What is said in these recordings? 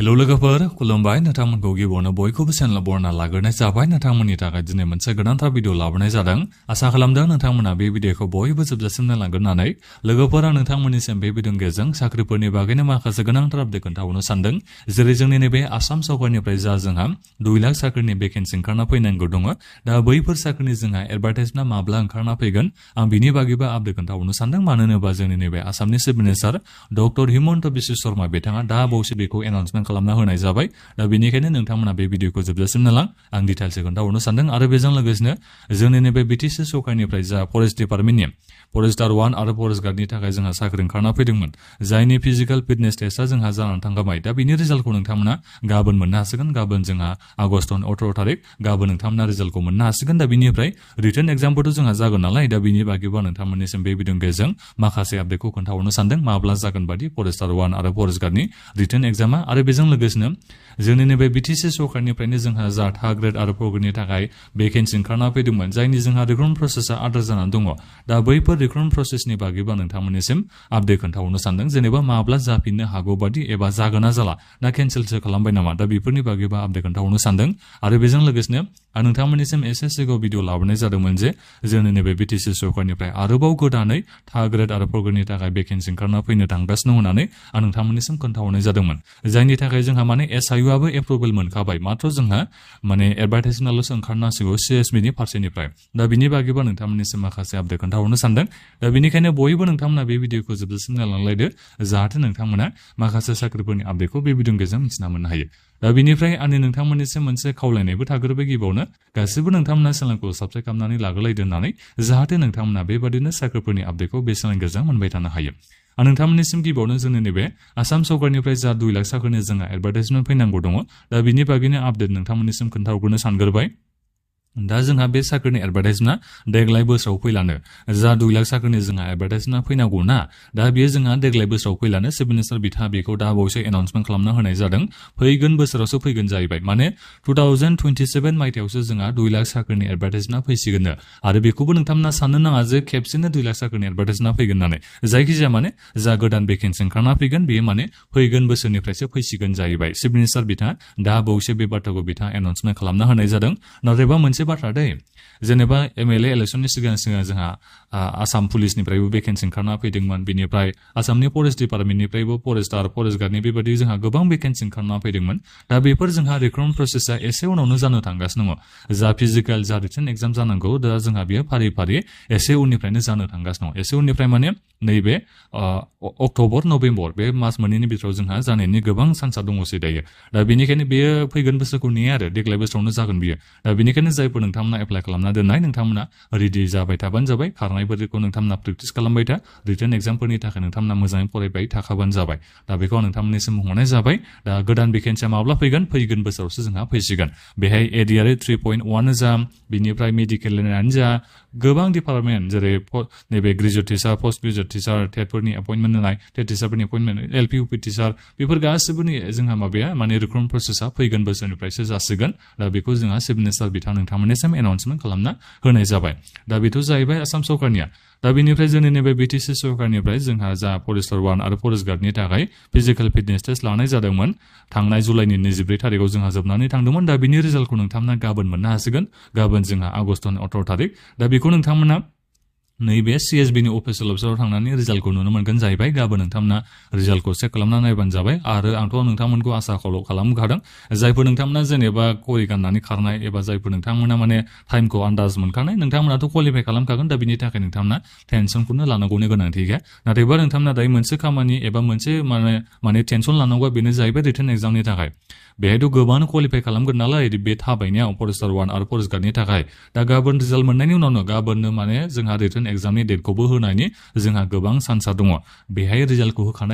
hello लोगोफोर खुलुमबाय नोंथांमोनखौ गिबियावनो बयखौबो चेनेलाव बरायना लाग्रोनाय जाबाय नोंथांमोननि थाखाय दिनै मोनसे गोनांथार भिडिअ लाबोनाय जादों आसा खालामदों नोंथांमोना बे भिडिअखौ बयबो जोबजासिम नायलांगोन होननानै लोगोफोरा नोंथांमोननिसिम बे भिडिअनि गेजेरजों साख्रिफोरनि बागैनो माखासे गोनांथार आपडेट खोन्थाहरनो सानदों जेरै जोंनि नैबे आसाम सरकारनिफ्राय जोंहा 2 लाख साख्रिनि भेकेन्सि ओंखारना फैनांगौ दङ दा बैफोर साख्रिनि जोंहा एडभार्टाइजमेन्टआ माब्ला ओंखारना फैगोन आं बिनि बागैबो आपडेट खोन्थाहरनो सानदों मानो होनोबा जोंनि नैबे आसामनि chief minister doctor Himanta Biswa Sharma बिथाङा दा बावैसो बेखौ एनाउन्समेन्ट खालामना होनाय जाबाय दा बेनिखायनो नोंथांमोना बे भिडिअखौ जोबजासिम नायलां आं डिटेल्सै खोन्थाहरनो सानदों आरो बेजों लोगोसेनो जोंनि नैबे BTC सरकारनिफ्राय जा फरेस्ट डिपार्टमेन्टनि फरेस्टार 1 आरो फरेस्ट गार्डनि थाखाय जोंहा साख्रि ओंखारना फैदोंमोन जायनि फिजिकेल फिटनेस टेस्टआ जोंहा जानानै थांबाय दा बिनि रिजाल्टखौ नोंथांमोना गाबोन मोननो हासिगोन गाबोन जोंहा आगष्टनि 18 तारिख गाबोन नोंथांमोना रिजाल्टखौ मोननो हासिगोन दा बिनिफ्राय रिटन एग्जामबोथ' जोंहा जागोन नालाय दा बिनि बागैबो नोंथांमोननिसिम बे भिडिअनि गेजेरजों माखासे आपडेटखौ खोन्थाहरनो सानदों माब्ला जागोन बादि फरेस्टार 1 आरो फरेस्ट गार्डनि रिटन एग्जामा आरो बेजों लोगोसेनो जोंनि नैबे BTC सरकारनिफ्रायनो जोंहा जा थार्ड ग्रेड आरो 4 ग्रेडनि थाखाय भेकेन्सि ओंखारना फैदोंमोन जायनि जोंहा रिक्रुटमेन्ट प्रसेसआ आद्रा जानानै दङ दा बैफोर रिक्रुटमेन्ट प्रसेसनि बागैबो नोंथांमोननिसिम आपडेट खोन्थाहरनो सानदों जेनेबा माब्ला जाफिननो हागौ बादि एबा जागोन ना जाला ना केन्सेलसो खालामबाय नामा दा बेफोरनि बागैबो आपडेट खोन्थाहरनो सानदों आरो बेजों लोगोसेनो आं नोंथांमोननिसिम एसे सिगाङाव भिडिअ लाबोनाय जादोंमोन जे जोंनि नैबे BTC सरकारनिफ्राय आरोबाव गोदानै थार्ड ग्रेड आरो 4 ग्रेडनि थाखाय भेकेन्सि ओंखारना फैनो थांगासिनो होननानै आं नोंथांमोननिसिम खोन्थाहरनाय जादोंमोन जायनि थाखाय जोंहा माने SIU आबो एप्रुभेल मोनखाबाय मात्र जोंहा माने एडभार्टाइजमेन्टल'सो ओंखारनांसिगौ CSB नि फारसेनिफ्राय दा बिनि बागैबो नोंथांमोननिसिम माखासे आपडेट खोन्थाहरनो सानदों दा बेनिखायनो बयबो नोंथांमोना बे भिडिअखौ जोबजासिम नायलांलायदो जाहाथे नोंथांमोना माखासे साख्रिफोरनि आपडेटखौ बे भिडिअनि गेजेरजों मिथिना मोननो हायो दा बेनिफ्राय आंनि नोंथांमोननिसिम मोनसे खावलायनायबो थाग्रोबाय गिबियावनो गासिबो नोंथांमोना चेनेलखौ साबस्क्राइब खालामनानै लाग्रोलायदो होननानै जाहाथे नोंथांमोना बेबादिनो साख्रिफोरनि आपडेटखौ बे चेनेलनि गेजेरजों मोनबाय थानो हायो आं नोंथांमोननिसिम गिबियावनो जोंनि नैबे आसाम सरकारनिफ्राय जा 2 लाख साख्रिनि जोंहा एडभार्टाइजमेन्ट फैनांगौ दङ दा बिनि बागैनो आपडेट नोंथांमोननिसिम खोन्थाहरग्रोनो सानग्रोबाय दा जोंहा बे साख्रिनि एडभार्टाइजमेन्टआ देग्लाय बोसोराव फैलानो जा 2 लाख साख्रिनि जोंहा एडभार्टाइजमेन्टआ फैनांगौ ना दा बेयो जोंहा देग्लाय बोसोराव फैलानो चिफ मिनिस्टार बिथाङा बेखौ दा बावैसो एनाउन्समेन्ट खालामना होनाय जादों फैगोन बोसोरावसो फैगोन जाहैबाय माने 2027 मायथाइयावसो जोंहा 2 लाख साख्रिनि एडभार्टाइजमेन्टआ फैसिगोननो आरो बेखौबो नोंथांमोना साननो नाङा जे खेबसेनो 2 लाख साख्रिनि एडभार्टाइजमेन्टआ फैगोन होननानै जायखिजाया माने जा गोदान भेकेन्सि ओंखारना फैगोन बेयो माने फैगोन बोसोरनिफ्रायसो फैसिगोन जाहैबाय चिफ मिनिस्टार बिथाङा दा बावैसो बे बाथ्राखौ बिथाङा एनाउन्समेन्ट खालामना होनाय जादों नाथायबा मोनसे बाथ्रा दै जेनेबा MLA इलेक्सननि सिगां जोंहा आसाम पुलिसनिफ्रायबो भेकेन्सि ओंखारना फैदोंमोन बेनिफ्राय आसामनि फरेस्ट डिपार्टमेन्टनिफ्रायबो फरेस्टार फरेस्ट गार्डनि बेबायदि जोंहा गोबां भेकेन्सि ओंखारना फैदोंमोन दा बेफोर जोंहा रिक्रुटमेन्ट प्रसेसआ एसे उनावनो जानो थांगासिनो दङ जा फिजिकेल जा रिटन एग्जाम जानांगौ दा जोंहा बेयो फारि फारि एसे उननिफ्रायनो जानो थांगासिनो दङ एसे उननिफ्राय माने नैबे अक्ट'बर नभेम्बर बे मास मोननैनि बिथोराव जोंहा जानायनि गोबां चान्सआ दङसै दायो दा बेनिखायनो बेयो फैगोन बोसोरखौ नेया आरो देग्लाय बोसोरावनो जागोन बियो दा बेनिखायनो जायफोर नोंथांमोना एप्लाइ खालामना दोननाय नोंथांमोना रेडि जाबाय थाबानो जाबाय खारनायफोरखौ नोंथांमोना प्रेक्टिस खालामबाय था रिटन एग्जामफोरनि थाखाय नोंथांमोना मोजाङै फरायबाय थाखाबानो जाबाय दा बेखौ नोंथांमोननिसिम बुंहरनाय जाबाय दा गोदान भेकेन्सिया माब्ला फैगोन भेसोरावसो जोंहा फैसिगोन बेहाय ADRE 3.0 जा बिनिफ्राय मेडिकेल लाइनानो जा गोबां डिपार्टमेन्ट जेरै नैबे graduate teacher post graduate teacher टेटफोरनि एपइन्टमेन्ट होनाय टेट टिचारफोरनि एपइन्टमेन्ट LP UP टिचार बेफोर गासिबोनि जोंहा माबाया माने रिक्रुटमेन्ट प्रसेसआ फैगोन बोसोरनिफ्रायसो जासिगोन दा बेखौ जोंहा चिफ मिनिस्टार बिथाङा नोंथांमोननिसिम एनाउन्समेन्ट खालामना होनाय जाबाय दा बेथ' जाहैबाय आसाम सरकारनिया दा बेनिफ्राय जोंनि नैबे BTC सरकारनिफ्राय जोंहा जा फरेस्टार 1 आरो फरेस्ट गार्डनि थाखाय फिजिकेल फिटनेस टेस्ट लानाय जादोंमोन थांनाय जुलाइनि 24 तारिखआव जोंहा जोबनानै थांदोंमोन दा बिनि रिजाल्टखौ नोंथांमोना गाबोन मोननो हासिगोन गाबोन जोंहा आगष्टनि 18 तारिख दा बेखौ नोंथांमोना नैबे CSB नि अफिसियेल वेबसाइटआव थांनानै रिजाल्टखौ नुनो मोनगोन जाहैबाय गाबोन नोंथांमोना रिजाल्टखौ चेक खालामना नायबानो जाबाय आरो आंथ' नोंथांमोनखौ आसा खालामखादों जायफोर नोंथांमोना जेनेबा करि गाननानै खारनाय एबा जायफोर नोंथांमोना माने टाइमखौ आन्दाज मोनखानाय नोंथांमोनाथ' क्वालिफाइ खालामखागोन दा बिनि थाखाय नोंथांमोना टेनसनखौनो लानांगौनि गोनांथि गैया नाथायबा नोंथांमोना दायो मोनसे खामानि एबा मोनसे माने टेनसन लानांगौआ बेनो जाहैबाय रिटन एग्जामनि थाखाय बेहायथ' गोबां क्वालिफाइ खालामगोन नालाय बे थाबायनायाव फरेस्टार 1 आरो फरेस्ट गार्डनि थाखाय दा गाबोन रिजाल्ट मोननायनि उनावनो गाबोननो माने जोंहा रिटन एग्जामनि डेटखौबो होनायनि जोंहा गोबां चान्सआ दङ बेहाय रिजाल्टखौ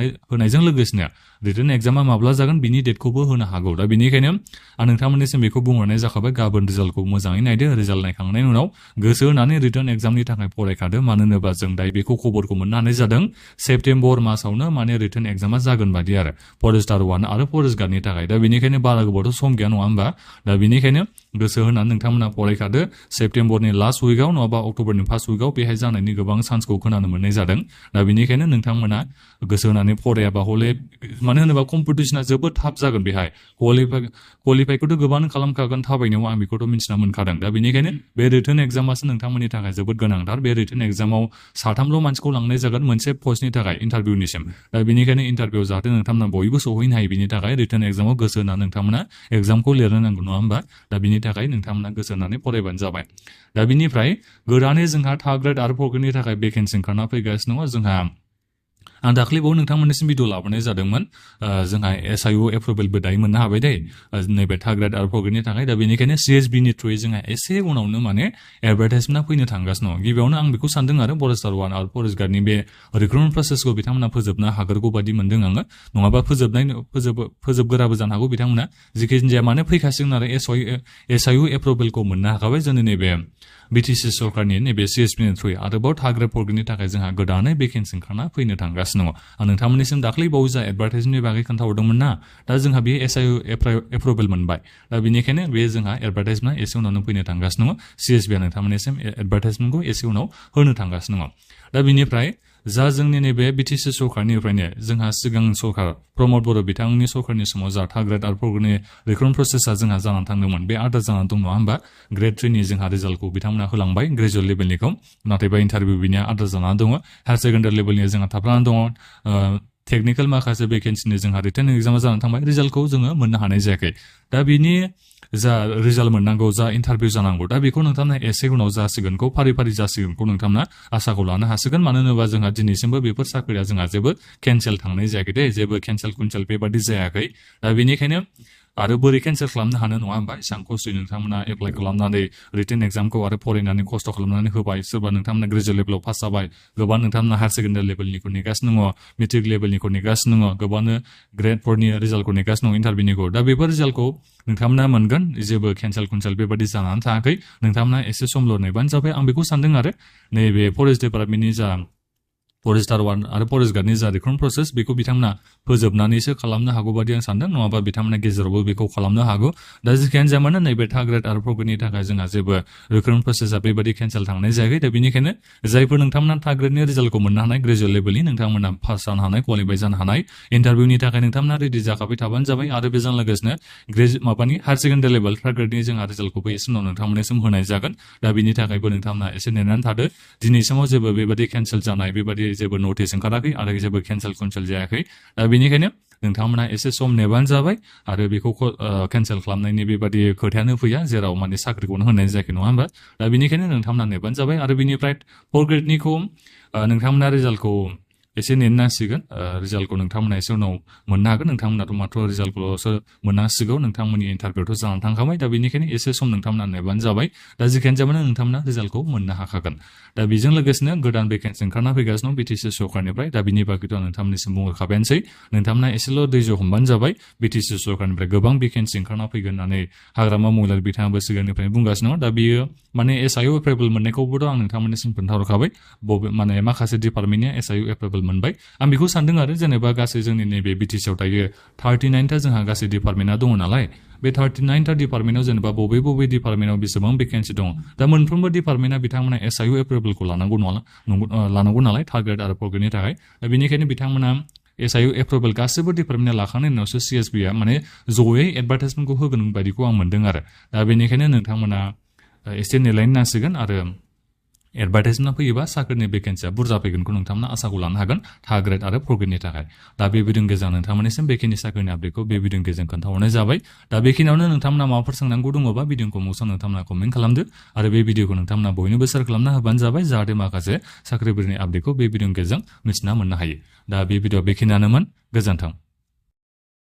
होनायजों लोगोसेनो रिटन एग्जामा माब्ला जागोन बिनि डेटखौबो होनो हागौ दा बेनिखायनो आं नोंथांमोननिसिम बेखौ बुंहरनाय जाखाबाय गाबोन रिजाल्टखौ मोजाङै नायदो रिजाल्ट नायखांनायनि उनाव गोसो होनानै रिटन एग्जामनि थाखाय फरायखादो मानो होनोबा जों दायो बेखौ खबरखौ मोननो हानाय जादों सेप्तेम्बर मासावनो माने रिटन एग्जामा जागोन बादि आरो फरेस्टार 1 आरो फरेस्ट गार्डनि थाखाय दा बेनिखायनो बारा गोबावथ' सम गैया नङा होमबा दा बेनिखायनो गोसो होनानै नोंथांमोना फरायखादो सेप्तेम्बरनि लास्ट उइकआव नङाबा अक्ट'बरनि फार्स्ट उइकआव बेहाय जानायनि गोबां चान्सखौ खोनानो मोननाय जादों दा बेनिखायनो नोंथांमोना गोसो होनानै फरायाबा हले मानो होनोबा कम्पिटिसना जोबोद थाब जागोन बेहाय क्वालिफाइखौथ' गोबां खालामखागोन थाबायनायाव आं बेखौथ' मिन्थिना मोनखादों दा बेनिखायनो बे रिटन एग्जामासो नोंथांमोननि थाखाय जोबोद गोनांथार बे रिटन एग्जामाव साथामल' मानसिखौ लांनाय जागोन मोनसे पस्टनि थाखाय इन्टारभिउनिसिम दा बेनिखायनो इन्टारभिउ जाहाथे नोंथांमोना बयबो सहैनो हायो बिनि थाखाय रिटन एग्जामाव गोसो होनानै नोंथांमोना एग्जामखौ लिरनो नांगौ नङा होमबा दा बिनि थाखाय नोंथांमोना गोसो होनानै फरायबानो जाबाय दा बिनिफ्राय गोदानै जोंहा थार्ड ग्रेड आरो फोर्थ ग्रेडनि थाखाय भेकेन्सि ओंखारना फैगासिनो दङ जोंहा आं दाख्लैबाव नोंथांमोननिसिम भिडिअ लाबोनाय जादोंमोन जोंहा SIU एप्रुभेलबो दायो मोननो हाबाय दे नैबे थार्ड ग्रेड आरो फोर्थ ग्रेडनि थाखाय दा बेनिखायनो CSB नि थ्रुयै जोंहा एसे उनावनो माने एडभार्टाइजमेन्टआ फैनो थांगासिनो दङ गिबियावनो आं बेखौ सानदों आरो फरेस्टार 1 आरो फरेस्ट गार्डनि बे रिक्रुटमेन्ट प्रसेसखौ बिथांमोना फोजोबनो हागोरगौ बादि मोनदों आङो नङाबा फोजोबगोराबो जानो हागौ बिथांमोना जेखिजाया जाया माने फैखासिगोन आरो SIU एप्रुभेलखौ मोननो हाखाबाय जोंनि नैबे BTC सरकारनि नैबे CSB नि थ्रुयै आरोबाव थार्ड ग्रेड फोर्थ ग्रेडनि थाखाय जोंहा गोदानै भेकेन्सि ओंखारना फैनो थांगासिनो दङ आं नोंथांमोननिसिम दाख्लै बावैसो एडभार्टाइजमेन्टनि बागै खोन्थाहरदोंमोन ना दा जोंहा बे SIU एप्रुभेल मोनबाय दा बेनिखायनो बे जोंहा एडभार्टाइजमेन्टआ एसे उनावनो फैनो थांगासिनो दङ CSB आ नोंथांमोननिसिम एडभार्टाइजमेन्टखौ एसे उनाव होनो थांगासिनो दङ दा बेनिफ्राय जा जोंनि नैबे BTC सरकारनिफ्रायनो जोंहा सिगां सरकार प्रमद बर' बिथांनि सरकारनि समाव जा थार्ड ग्रेड आरो फोर्थ ग्रेडनि रिक्रुटमेन्ट प्रसेसआ जोंहा जानानै थांदोंमोन बे आद्रा जानानै दं नङा होमबा ग्रेड 3 नि जोंहा रिजाल्टखौ बिथांमोना होलांबाय ग्रेजुवेट लेभेलनिखौ नाथायबा इन्टारभिउ बिनिया आद्रा जानानै दङ हायार सेकेन्डारि लेभेलनि जोंहा थाबथानानै दङ टेकनिकेल माखासे भेकेन्सिनि जोंहा रिटेन एग्जामा जानानै थांबाय रिजाल्टखौ जोङो मोननो हानाय जायाखै दा बिनि जा रिजाल्ट मोननांगौ जा इन्टारभिउ जानांगौ दा बेखौ नोंथांमोना एसे उनाव जासिगोनखौ फारि फारि जासिगोनखौ नोंथांमोना आसाखौ लानो हासिगोन मानो होनोबा जोंहा दिनैसिमबो बेफोर साख्रिया जोंहा जेबो केन्सेल थांनाय जायाखै दे जेबो केन्सेल कुन्सेल बेबादि जायाखै दा बेनिखायनो आरो बोरै केन्सेल खालामनो हानो नङा होमबा एसेबां खस्थ'यै नोंथांमोना एप्लाइ खालामनानै रिटेन एग्जामखौ आरो फरायनानै खस्थ' खालामनानै होबाय सोरबा नोंथांमोना ग्रेजुवेट लेभेलाव पास जाबाय गोबां नोंथांमोना हायार सेकेन्डारि लेभेलनिखौ नेगासिनो दङ मेट्रिक लेभेलनिखौ नेगासिनो दङ गोबांनो ग्रेड 4 नि रिजाल्टखौ नेगासिनो दङ इन्टारभिउनिखौ दा बेफोर रिजाल्टखौ नोंथांमोना मोनगोन जेबो केन्सेल कुन्सेल बेबादि जानानै थाङाखै नोंथांमोना एसे समल' नेबानो जाबाय आं बेखौ सानदों आरो नैबे फरेस्ट डिपार्टमेन्टनि जा फरेस्टार 1 आरो फरेस्ट गार्डनि जा रिक्रुटमेन्ट प्रसेस बेखौ बिथांमोना फोजोबनानैसो खालामनो हागौ बादि आं सानदों नङाबा बिथांमोना गेजेरावबो बेखौ खालामनो हागौ दा जिखियानो जाया मानो नैबे थार्ड ग्रेड आरो फोर्थ ग्रेडनि थाखाय जोंहा जेबो रिक्रुटमेन्ट प्रसेसआ बेबादि केन्सेल थांनाय जायाखै दा बेनिखायनो जायफोर नोंथांमोना थार्ड ग्रेडनि रिजाल्टखौ मोननो हानाय ग्रेजुवेट लेभेलनि नोंथांमोना पास जानो हानाय क्वालिफाइ जानो हानाय इन्टारभिउनि थाखाय नोंथांमोना रेडि जाखाबाय थाबानो जाबाय आरो बेजों लोगोसेनो हायार सेकेन्डारि लेभेल थार्ड ग्रेडनि जोंहा रिजाल्टखौबो एसे उनाव नोंथांमोननिसिम होनाय जागोन दा बिनि थाखायबो नोंथांमोना एसे नेनानै थादो दिनैसिमाव जेबो बेबादि केन्सेल जानाय बेबादि जेबो नटिस ओंखाराखै आरो जेबो केन्सेल कुन्सेल जायाखै दा बेनिखायनो नोंथांमोना एसे सम नेबानो जाबाय आरो बेखौ केन्सेल खालामनायनि बेबादि खोथायानो फैया जेराव माने साख्रिखौनो होनाय जायाखै नङा होमबा दा बेनिखायनो नोंथांमोना नेबानो जाबाय आरो बेनिफ्राय फोर्थ ग्रेडनिखौ नोंथांमोना रिजाल्टखौ एसे नेनो नांसिगोन रिजाल्टखौ नोंथांमोना एसे उनाव मोननो हागोन नोंथांमोनाथ' मात्र रिजाल्टखौल'सो मोननांसिगौ नोंथांमोननि इन्टारभिउथ' जानानै थांखाबाय दा बेनिखायनो एसे सम नोंथांमोना नेबानो जाबाय दा जिखियानो जाया नोंथांमोना रिजाल्टखौ मोननो हाखागोन दा बेजों लोगोसेनो गोदान भेकेन्सि ओंखारना फैगासिनो दं BTC सरकारनिफ्राय दा बिनि बागैथ' आं नोंथांमोननिसिम बुंहरखाबायानोसै नोंथांमोना एसेल' दैज' हमबानो जाबाय BTC सरकारनिफ्राय गोबां भेकेन्सि ओंखारना फैगोन होननानै हाग्रामा महिलारि बिथाङाबो सिगांनिफ्रायनो बुंगासिनो दं दा बियो माने SIU एप्रुभेल मोननायखौबोथ' आं नोंथांमोननिसिम खोन्थाहरखाबाय माने माखासे डिपार्टमेन्टनिया SIU एप्रुभेल मोनबाय आं बेखौ सानदों आरो जेनेबा गासै जोंनि नैबे BTC आव दायो 39टा जोंहा गासै डिपार्टमेन्टआ दङ नालाय बे 39टा डिपार्टमेन्टआव जेनेबा बबे डिपार्टमेन्टआव बेसेबां भेकेन्सि दङ दा मोनफ्रोमबो डिपार्टमेन्टआ बिथांमोना SIU एप्रुभेलखौ लानांगौ नालाय थार्ड ग्रेड आरो फोर्थ ग्रेडनि थाखाय दा बेनिखायनो बिथांमोना SIU एप्रुभेल गासैबो डिपार्टमेन्टआ लाखांनायनि उनावसो CSB आ माने जयै एडभार्टाइजमेन्टखौ होगोन बायदिखौ आं मोनदों आरो दा बेनिखायनो नोंथांमोना एसे नेलायनो नांसिगोन आरो एडभार्टाइजमेन्टआ फैयोबा साख्रिनि भेकेन्सिया बुरजा फैगोनखौ नोंथांमोना आसाखौ लानो हागोन थार्ड ग्रेड आरो फोर्थ ग्रेडनि थाखाय दा बे भिडिअनि गेजेरजों नोंथांमोननिसिम बेखिनि साख्रिनि आपडेटखौ बे भिडिअनि गेजेरजों खोन्थाहरनाय जाबाय दा बेखिनियावनो नोंथांमोना माबाफोर सोंनांगौ दङबा भिडिअखौ मुंसाव नोंथांमोना कमेन्ट खालामदो आरो बे भिडिअखौ नोंथांमोना बयनोबो शेयार खालामना होबानो जाबाय जाहाथे माखासे साख्रिफोरनि आपडेटखौ बे भिडिअनि गेजेरजों मिथिना मोननो हायो दा बे भिडिअ बेखिनियानोमोन गोजोन्थों